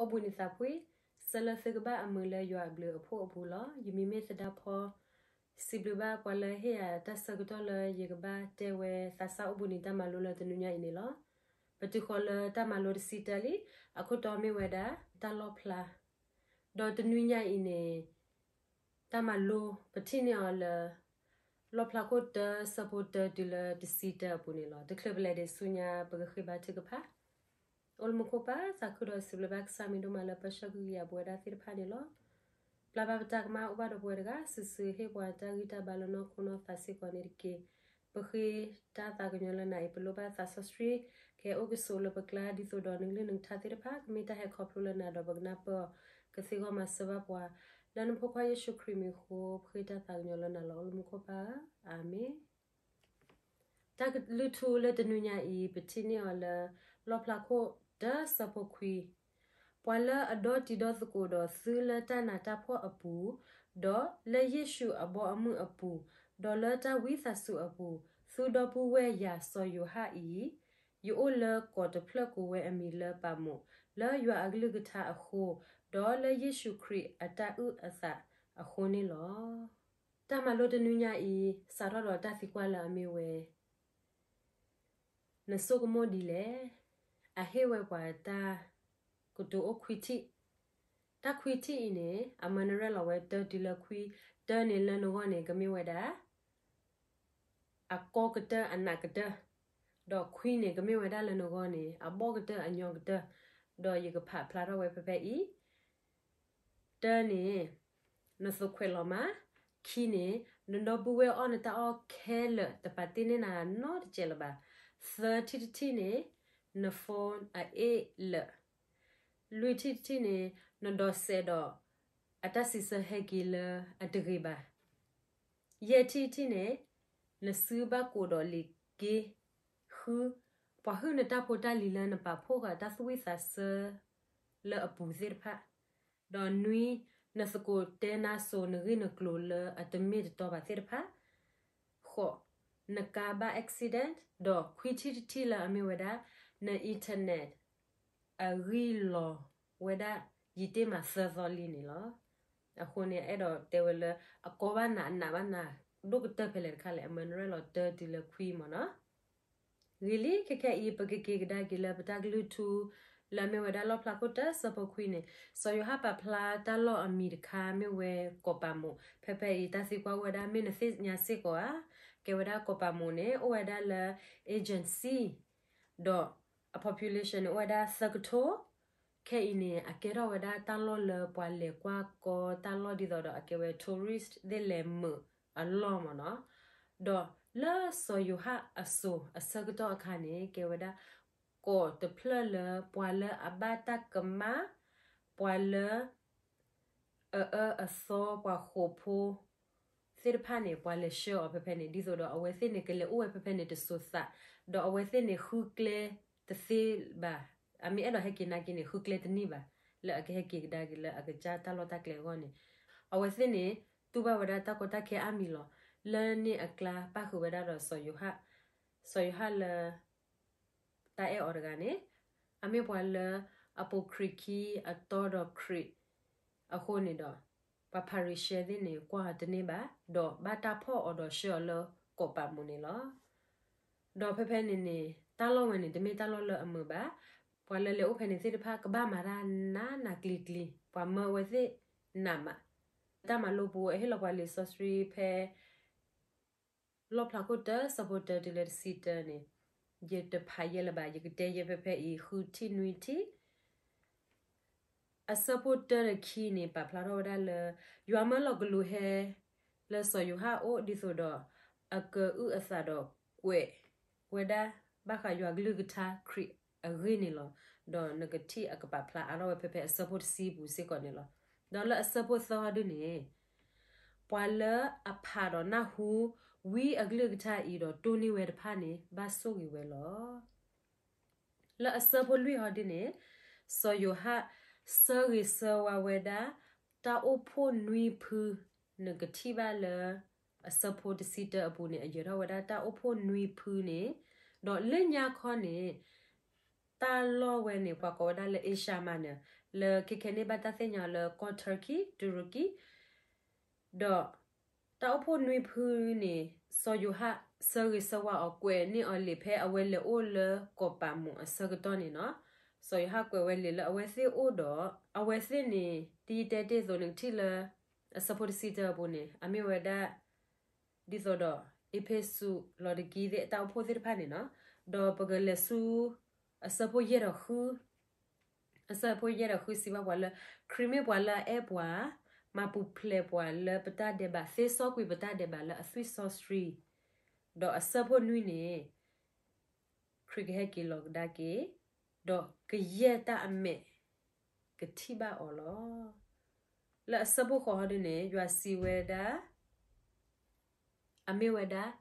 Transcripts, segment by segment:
အိၣ်ဘှံးနံၤသးဖှံ, ဆၢလၢသုကဘၣ်အမုာ်လၢယွၤအဘျုးအဖှိၣ်အပူၤလီၤ. ယမံၤမ့ၢ်သဒါဖီ, စံးဘျုးဘၣ်ပှၤလၢဟ့ၣ်ယၤတၢ်ဆၢကတီၢ်လၢယကဘၣ်တဲဝဲသးစၢ်အိၣ်ဘှံးနံၤတၢ်မၤလိလၢတနွံညါအံၤန့ၣ်လီၤ. ပတုၤဃီၤလၢတၢ်မၤလိတဆံတၢလံ, အခိၣ်တီမ့ၢ်ဝဲဒၣ် တၢ်လီၣ်ဖျါ, ဒီးတနွံညါအံၤန့ၣ် တၢ်မၤလိ ပထံၣ်န့ၢ်အီၤလၢ လီၣ်ဖျါခိၣ်တၢ ဆၢဖိတၢတုၤလၢတဆံတၢအပူၤန့ၣ်လီၤ. တချုးပလဲၤဒံးဆူညါ ပကဃ့ဘါထုကဖၣ်. အိၣ်လၢမူခိၣ်ပၢ်သးခုဒီးစံးဘျုးဘၣ်ကစၢ်မ့ၢ်ဒိၣ်မးလၢပၢဆှၢကဟုကယာ်ပဝဲဒၣ်သ့ၣ်တဖၣ်န့ၣ်လီၤ. ပျၢ်ဘၣ်ပတၢ်ကမၣ်အိၣ်ဘၣ်ဒီးပဝဲတဂၤစုာ်စုာ် ဟ့ၣ်ပှၤတၢ်ဂံၢ်တၢ်ဘါလၢနီၢ်ခိနီၢ်သးစ့ၢ်ကီးန့ၣ်တက့ၢ်. ပဃ့တၢ်သးကညီၤလၢနၤအံၤ ပလိၣ်ဘၣ်သးစီဆှံ ကဟဲအိၣ်ကဆိးလၢပကျါ ဒ်သိးဒီးနကလုၢ်နကထါသ့ၣ်တဖၣ် ကမ့ၢ်တၢ်ဟဲခီဖျိလၢနၤဒီးပကနၢ်ပၢၢ်အီၤ ကသ့ဂီၢ်မၤစၢၤဘၣ်ပှၤ လၢနဖိခွါယ့ၣ်ၡူးခရံာ်မံၤအဃိ ပဃ့တၢ်သးကညီၤလၢနၤလီၤ အိၣ်လၢမူခိၣ်ပၢ်ဧၢ, အၤမ့ၣ်. တၢ်ကလုၢ်ထူလၢတနွံညါအံၤ ပထံၣ်န့ၢ်အီၤလၢ လီၣ်ဖျါခိၣ်တၢဆၢဖိခွံ, ပှၤလၢအဒီတံၤဒီသကိးဒီးသုလၢတၢ်နးတၢ်ဖှီၣ်အပူၤ, ဒီးလၢယ့ၣ်ၡူးအဘီအမုၢ်အပူၤ, ဒီးလၢတၢ်ဝံသးစူၤအပူၤ, သုဒီပုၢ်ဝဲၢ်ယၤစီၤယိၤဟၣ်အံၤ, ယအိၣ်လၢကီးတဖျၢၣ်ကိးဝဲအမံၤလၢပးမိး, လၢယွၤအကလုၢ်ကထါအဃိ, ဒီးလၢယ့ၣ်ၡူးခရံာ်အတၢ်အုၣ်အသးအဃိန့ၣ်လီၤ. တၢ်မၤလိတနွံညါအံၤ စးထီၣ်ဒီးတၢ်သံကွၢ်လၢအမ့ၢ်ဝဲ နဆိကမိၣ်ဒ်လဲၣ်. အဟ့ၣ်ဝဲပှၤတၢ်ကတိၤအိၣ်ခွံထံၣ်, တၢ်ခွံထံၣ်အံၤန့ၣ် အမၢနရဲၣ်လီၤဝဲတၢတုၤလၢခွံ, တၢန့ၣ်လၢနဂီၢ်န့ၣ် ကမ့ၢ်ဝဲဒၣ် အကီကတၢၢ်အနးကတၢၢ်, ဒီးခွံန့ၣ် ကမ့ၢ်ဝဲဒၣ်လၢနဂီၢ်န့ၣ် အဘီၣ်ကတၢၢ်အညီကတၢၢ်, ဒီးယကဖးဖျါထီၣ်ဝဲဖဲဖဲအံၤ တၢန့ၣ် နသိးခွဲးလီၤမး, ခံန့ၣ် နဒီပုၢ်ဝဲၢ်အီၣ်နတၢ်အီၣ်ခဲလၢာ် တပာ်တ့ၢ်န့ၢ်နၤနီတစဲးလၢၤဘၣ်, သၢထံၣ်တထံၣ်န့ၣ် န phone အအ့ၣ်လၢာ်, လွံၢ်ထံၣ်တထံၣ်န့ၣ် နဒိးစဲးဒီး အတၢ်စံးဆၢဟဲက့ၤလၢအတဂ့ၤဘၣ် ယဲၢ်ထံၣ်တထံၣ်န့ၣ် နစုဘၣ်ကိးဒီးလံာ်က့, ဃု, ပှၤဟုၣ်နတၢ်ဖိတၢ်လံၤလၢနပာ်ဖှိၣ်ဃာ်တၢ်သူၣ်ဝံၣ်သးဆၢလၢအပူၤသ့ၣ်တဖၣ်, ဒီးနွံ, နသကိးတဲနါစိၤနဂ့ၢ်နကျိၤလၢအတမ့ၢ်တတီဘၣ်သ့ၣ်တဖၣ်, ဃိး, နကါဘၣ် accident, ဒီးခွံထံၣ်တထံၣ်လၢအမ့ၢ်ဝဲဒၣ် န internet အဂံၢ်လီၤဝဲဒၣ် ယံာ်တ့ၢ်မးသၢသီလံန့ၣ်လီၤ. အဃိန့ၣ် အဲၣ်ဒိးတဲဝဲလၢ အကီဘၣ်နၤ အနးဘၣ်နၤ ဒိၣ်ကတၢၢ်ဖဲလဲၣ်တခါလဲၣ်, အမၢနရဲၣ်လီၤတၢတုၤလၢခွံမၢ်နီၤ. ဂ့ၤလံ ခဲခဲအံၤ ပကက့ၤကဒါက့ၤလၢပတၢ်ကလုၢ်ထူ လၢအမ့ၢ်ဝဲဒၣ်လီၣ်ဖျါခိၣ်တၢဆၢဖိခွံန့ၣ်, စီၤယိၤဟၣ်ပာ်ဖျါတၢ်လီၢ်အမံၤတခါမ့ၢ်ဝဲကီးပးမိး, ဖဲဖဲအံၤ တၢ်သံကွၢ်အိၣ်ဝဲဒၣ် မ့ၢ်နသ့ၣ်ညါစ့ၢ်ကီးဧါ. ကဲဝဲဒၣ်ကီးပးမိးန့ၣ် အိၣ်ဝဲဒၣ်လၢ Aegean Sea ဒီးအ population န့ၣ် အိၣ်ဝဲဒၣ်သၢကထိ, ခဲအံၤန့ၣ် အကဲထီၣ်ဝဲဒၣ်တၢ်လီၢ်လၢပှၤလဲၤကွၢ်ကီတၢ်လီၢ်ဒ်သိးဒီး အကဲဝဲ tourist သ့ၣ်လဲၤမုာ်အလီၢ်မၢ်နီၤ. ဒီးလၢစီၤယိၤဟၣ်အစိၤအဆၢကတီၢ်အခါန့ၣ် ကဲဝဲဒၣ် ကီးတဖျၢၣ်လၢပှၤလၢအဘၣ်တၢ်ကမၣ်, ပှၤလၢ အအၢအသီပှၤဃိးဖိ သ့ၣ်တဖၣ်န့ၣ် ပှၤလဲၤဆှၢအီၤဖဲဖဲန့ၣ် ဒ်သိးဒီးအဝဲသ့ၣ်န့ၣ် ကလဲၤအိၣ်ဝဲဖဲဖဲန့ၣ်တစိၤသး, ဒီးအဝဲသ့ၣ်န့ၣ် ဃုကျဲတသ့ဘၣ်, အမ့ၢ်အဲၣ်ဒိးဟဲက့ၤနာ်က့ၤန့ၣ် ဃုကျဲတန့ၢ်ဘၣ်, လၢအကဟဲက့ၤကဒါက့ၤလၢအကစၢ်တၢ်လီၢ်တၢ်ကျဲအဂီၢ်န့ၣ်, အဝဲသ့ၣ်န့ၣ် တူၢ်ဘၣ်ဝဲဒၣ်တၢ်ကီတၢ်ခဲအါမံၤလီၤ. လၢန့ၣ်အကျါ ပၣ်ဃုာ်ဝဲဒၣ်ဒီးစီၤယိၤဟၣ်, စီၤယိၤဟၣ်လၢ တၢ်အဲၣ်အီၤတဂၤန့ၣ် အမ့ၢ်ပှၤလၢအပိာ်ခရံာ်ခံအတီဒီးခရံာ်အဃိန့ၣ်ဒီး ပှၤဖၤရံၤၡဲသ့ၣ်န့ၣ် ကွၢ်အီၤတန့ၢ်ဘၣ်, ဒီးဘၣ်တၢ်ဖီၣ်အီၤဒီးဆှၢအီၤလၢကီးပးမိးန့ၣ်လီၤ. ဒီးဖဲဖဲန့ၣ်န့ၣ် တၢ်လီၢ်ဝဲန့ၣ် တမ့ၢ်တၢ်လီၢ်လၢအမုာ်ဘၣ်. ပှၤလၢလဲၤအိၣ်ဖဲန့ၣ်သ့ၣ်တဖၣ် ကဘၣ်မၤတၢ်နးနးကျံၤကျံၤ, ပှၤမၢအဝဲသ့ၣ်နးမး. တၢ်မၤလိပူၤ အဟ့ၣ်လီၤပှၤလံာ်စီဆှံဖဲ လီၣ်ဖျါခိၣ်တၢ ဆၢဖိတၢတုၤလၢတဆံတၢန့ၣ်, ယတဖးယဲလၢၤဘၣ်, ယကတဲယဲဖဲဖဲအံၤ ဃုထံၣ်နွံထံၣ်. အဆၢဖိတၢဒီးခံန့ၣ် ပာ်ဖျါထီၣ်ဝဲဒၣ်လၢ ယွၤမၢလီၤကလူးဟဲ လၢစီၤယိၤဟၣ်အအိၣ်ဒ်သိးဒီး အကအုၣ်အသးဒီးကွဲးဝဲဒၣ် ဘၣ်ဃးယွၤကလုၢ်ကထါခရံာ်အဂ့ၢ်န့ၣ်လီၤ. ဒီးနကထံၣ်အကပာ်ဖျါအါထီၣ်ဝဲဖဲဖဲအဆၢဖိတဆံပူၤစ့ၢ်ကီးန့ၣ်လီၤ. ဒီးလၢအဆၢဖိသၢဟီဒုန့ၣ် ပှၤလၢအဖးဒီးနၢ်ဟူ ဝံအကလုၢ်ကထါအံၤဒီးတိၢ်န့ၢ်ဝဲတဖၣ်န့ၣ် ဘၣ်ဆိၣ်ဂ့ၤဝဲလီၤ. လၢအဆၢဖိလွံၢ်ဟီဒုန့ၣ် စီၤယိၤဟၣ်ဆၢဂ့ၤဆၢဝါဝဲဒၣ် တၢ်အိၣ်ဖှိၣ်နွံဖု, နကထံၣ်ဘၣ်လၢ အဆၢဖိတဆံတၢအပူၤန့ၣ် အယၢၤထီၣ်ဝဲဒၣ်တၢ်အိၣ်ဖှိၣ်နွံဖုန့ၣ်, ဒီးလၢညါခီန့ၣ် တၢ်လီၢ်ဝဲန့ၣ် ပှၤကိးဝဲဒၣ်လၢ Asia Minor, လၢခဲခဲန့ၣ်ဘၣ်တၢ်သ့ၣ်ညါလၢကီၢ် Turkey, တူရကံ, ဒီးတၢ်အိၣ်ဖှိၣ်နွံဖုန့ၣ် စီၤယိၤဟၣ်ဆၢဂ့ၤဆၢဝါအီၤ ကွဲးန့ၢ်အီၤလံာ်ဖဲအဝဲလဲၤအိၣ်လၢကီးပၤမိးအဆၢကတီၢ်န့ၣ်လီၤ. စီၤယိၤဟၣ်ကွဲးဝဲလံာ်လၢအဝဲသ့ၣ်အိၣ်ဒီး အဝဲသ့ၣ်န့ၣ် ဒ်ယတဲတ့ၢ်အသိး နကထံၣ်လၢအဆၢဖိတဆံတၢအပူၤန့ၣ် အမ့ၢ်ဝဲဒၣ် ဒ်သိးဒီး အ့းဖ့းစူး, လီၤဒကံသ့ၣ် တၢ်အိၣ်ဖှိၣ်သ့ၣ်တဖၣ်န့ၣ်လီၤ. ဒီးပကလဲၤဆူ အဆၢဖိယဲၢ်ဒီးဃု, အဆၢဖိယဲၢ်ဒီးဃုစံးဘၣ်ပှၤလၢ ခရံာ်မ့ၢ်ပှၤလၢအအဲၣ်ပှၤ, မၤပူၤဖျဲးပှၤလၢပတၢ်ဒဲးဘး, သ့စီကွံာ်ပတၢ်ဒဲးဘးလၢအသွံၣ်စီဆှံ, ဒီးအဆၢဖိနွံန့ၣ် ခရံာ်ကဟဲက့ၤလီၤကဒါက့ၤ, ဒီးကယဲၢ်တၢ်အမဲာ်ကထံၣ်ဘၣ်အီၤလီၤ. လၢအဆၢဖိဃိးဟီဒုန့ၣ် ယွၤစံးဝဲဒၣ် အမ့ၢ်ဝဲဒၣ်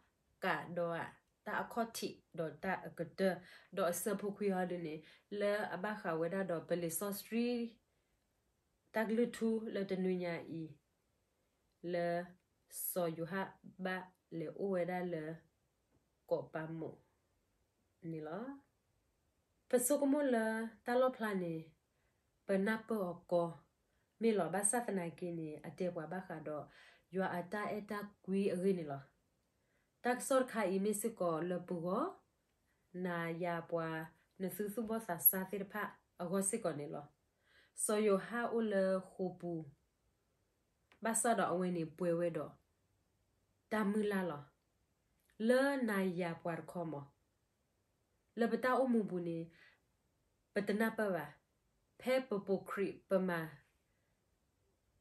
ကးဒီးဧါ, တၢ်အခီၣ်ထံးဒီးတၢ်အကတၢၢ်, ဒီးအဆၢဖိခွံဟီဒုန့ၣ် လၢအဘၣ်ဃးဝဲဒၣ်ဒီးပလံာ်စီဆှံ တၢ်ကလုၢ်ထူလၢတနွံညါအံၤ လၢစီၤယိၤဟၣ်ဘၣ်လဲၤအိၣ်ဝဲဒၣ်လၢ ကီးပၤမိးန့ၣ်လီၤ. ပဆိကမိၣ်လၢတၢ်လီၣ်ဖျါန့ၣ် ပနၢ်ပၢၢ်အီၤကီမ့ၢ်လီၤ. ဘၣ်ဆၣ်သနာ်က့န့ၣ် အတဲပှၤဘၣ်ဃးဒီး ယွၤအတၢ်အဲၣ်တၢ်ကွံအဂ့ၢ်န့ၣ်လီၤ. တၢ်ကစီၣ်တခါအံၤမ့ၢ်စ့ၢ်ကီးလၢပဂီၢ်, နၤယၤပှၤ နသုသူၣ်ဘီၣ်သးစၢ်သ့ၣ်တဖၣ်အဂီၢ်စ့ၢ်ကီးန့ၣ်လီၤ. စီၤယိၤဟၣ်အိၣ်လၢဃိာ်ပူၤ ဘၣ်ဆၣ်ဒီးအဝဲန့ၣ်ပှဲၤဝဲဒီး တၢ်မုၢ်လၢ်လီၤ. လၢနၤယၤပှၤတခီမး လၢပတၢ်အိၣ်မူပူၤန့ၣ် ပတနၢ်ပၢၢ်ဘၣ်. ဖဲပပိာ်ခရံာ်ပမၤ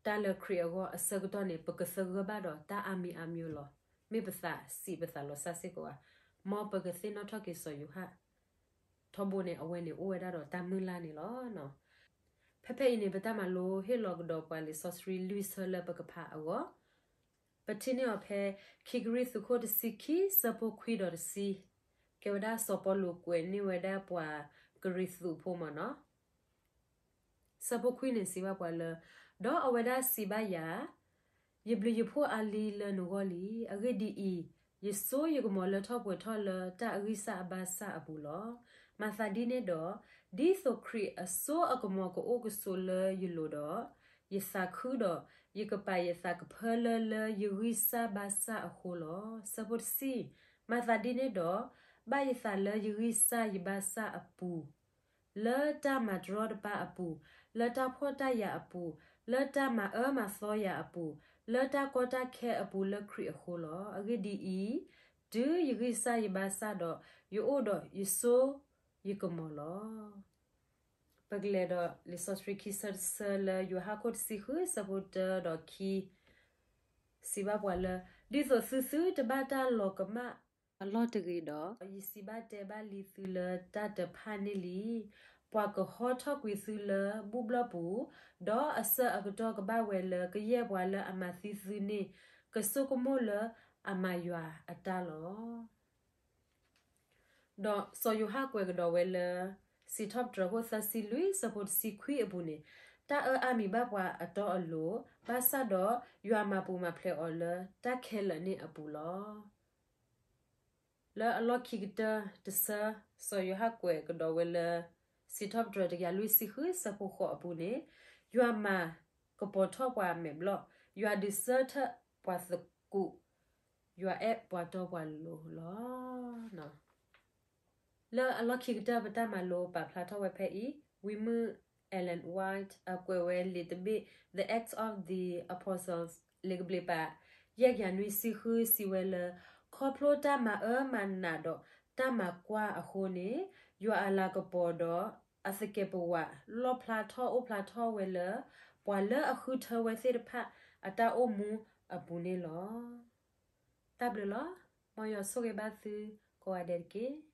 တၢ်လၢခရံာ်အဂီၢ်အဆၢကတီၢ်န့ၣ် ပကသဂၢၢ်ဘၣ်ဒီးတၢ်အါမံၤအါမံၤလီၤ. မ့ၢ်ပသးစံးပသးလီၤစၢ်စ့ၢ်ကီးဧါ. မ်ပကသ့ၣ်နီၣ်ထီၣ်က့ၤစီၤယိၤဟၣ် ထီဘိန့ၣ် အဝဲန့ၣ်အိၣ်ဝဲဒၣ်ဒီးတၢ်မုၢ်လၢ်န့ၣ်လီၤ. ဖဲဖဲအံၤန့ၣ် ပတၢ်မၤလိဟ့ၣ်လီၤကဒီးပှၤလံာ်စီဆှံလွံၢ်ဆၢလၢပကဖးအဂီၢ်, ပထံၣ်န့ၢ်အီၤဖဲ ခံကရံၣ်သူးခိၣ်တဆံခံ ဆၢဖိခွံဒီးတဆံ, ကဲဝဲဒၣ်စီၤပီလူးကွဲးန့ၢ်ဝဲဒၣ်ပှၤကရံၣ်သူးဖိမးနီၤ. ဆၢဖိခွံန့ၣ်စံးဘၣ်ပှၤလၢ, ဒီးအဝဲဒၣ်စံးဘၣ်ယၤ, ယဘျုးယဖှိၣ်အါလံလၢနဂီၢ်လံ. အဂ့ၢ်ဒ်အံၤ, ယစိယကမီၤလၢထီၣ်ပှဲၤထီၣ်လၢတၢ်အဂံၢ်စၢ်အဘါစၢ်အပူၤလီၤ. မၤသးဒ်န့ၣ်ဒီး, ဒ်သိးခရံာ်အစိအကမီၤကအိၣ်ကဆိးလၢယလိၤဒီး, ယသးခုဒီး, ယကပာ်ယသးကဖၢလၢလၢယဂံၢ်စၢ်ဘါစၢ်အဃိလီၤ. ဆၢဖိတဆံ, မၤသးဒ်န့ၣ်ဒီး, ဘၣ်ယသးလၢယဂံၢ်စၢ်ယဘါစၢ်အပူၤ လၢတၢ်မၤတရီတပါအပူၤ, လၢတၢ်ဖှီၣ်တၢ်ယာ်အပူၤ, လၢတၢ်မၤအၢမၤသီယၤအပူၤ, လၢတၢ်ကီတၢ်ခဲအပူၤလၢခရံာ်အဃိလီၤ. အဂ့ၢ်ဒ်အံၤ, တုၤယဂံၢ်စၢ်ယဘါစၢ်ဒီး, ယအိၣ်ဒီးယစိယကမီၤလီၤ. ပကလဲၤဒီးလံာ်စီဆှံခံဆၢတဆၢလၢယိၤဟၣ်ခိၣ်တဆံဃုဆၢဖိတၢဒီးခံ စံးဘၣ်ပှၤလၢ, ဒ်သိးသုသုတဘၣ်တၢ်လီၤကမၣ်အလီၢ်တဂ့ၤဒီး, ယစံးဘၣ်တဲဘၣ်လံသုလၢတၢ်တဖၣ်န့ၣ်လံ. ပှၤကဟီထီၣ်ကွံာ်သုလၢဘူၣ်ဘျီၣ်ပူၤ, ဒီးအဆၢအကတီၢ်ကဘၣ်ဝဲလၢကယဲၢ်ပှၤလၢအမၤသံသုန့ၣ် ကဆိကမိၣ်လၢအမၤယွၤအတၢ်လီၤ. ဒီးစီၤယိၤဟၣ်ကွဲးကဒီးဝဲလၢ စံးထီၣ်ပတြၢၤခိၣ်သၢဆံလွံၢ်ဆၢဖိတဆံခွံအပူၤန့ၣ်, တၢ်အၢအါမံၤဘၣ်ပှၤအတီအလိၤ, ဘၣ်ဆၣ်ဒီးယွၤမၤပူၤမၤဖျဲးအီၤလၢတၢ်ခဲလၢာ်န့ၣ်အပူၤလီၤ. လၢအလီၢ်ခံကတၢၢ်တဆၢ, စီၤယိၤဟၣ်ကွဲးကဒီးဝဲလၢ စံးထီၣ်ပတြၢၤတကယၤလွံၢ်ဆံဃုဆၢဖိဃိးအပူၤန့ၣ်, ယွၤမၤကပီၤထီၣ်ပှၤမဲာ်ဘျီၣ်, ယွၤဒုးဆၢထၢၣ်ပှၤသကူး, ယွၤအဲၣ်ပှၤတီပှၤလိၤလီၤ. လၢအလီၢ်ခံကတၢၢ်ပတၢ်မၤလိပာ်ဖျါထီၣ်ဝဲဖဲအံၤ, ဝံမုၣ် Ellen White အကွဲးဝဲလံာ်တဘ့ၣ် The Acts of the Apostles လံာ်ကဘျံးပၤ ယဲၢ်ကယၤနွံဆံဃု စံးဝဲလၢ, ခီဖျိတၢ်မၤအၢမၤနးဒီးတၢ်မၤကွၢ်အဃိန့ၣ်, ယွၤအလၤကပီၤဒီးအသကဲးပဝး လီၣ်ဖျါထီၣ်အိၣ်ဖျါထီၣ်ဝဲလၢ ပှၤလၢအဃုထၢဝဲသ့ၣ်တဖၣ်အတၢ်အိၣ်မူအပူၤန့ၣ်လီၤ. တၢ်ဘျုးလီၤ. မ်ယွၤဆိၣ်ဂ့ၤဘၣ်သုကိးဂၤဒဲးတက့ၢ်.